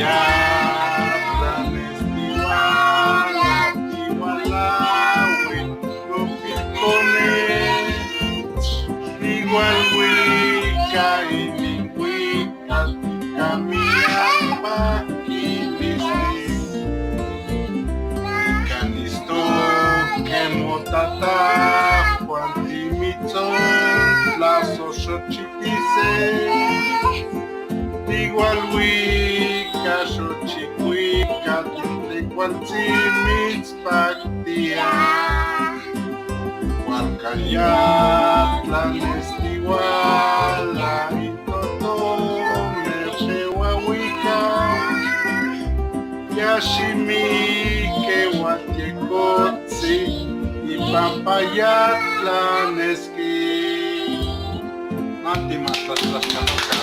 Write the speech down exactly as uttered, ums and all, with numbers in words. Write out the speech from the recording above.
Amayatlan estiwala, tiwalawe, lupilkone, igual wika, ininwika, kamiya pa kinisti. Kanisto kemo tata, Juan Timitsot, laso xochi pise. Igual wika, xochi wika, tintli kual tsi mitspaktía. Walkayat lan estiwala, i totome pewawika. Ya ximike watiekotsi, i pampayat lan eski. Mati ma tlaxtlaxkanohka.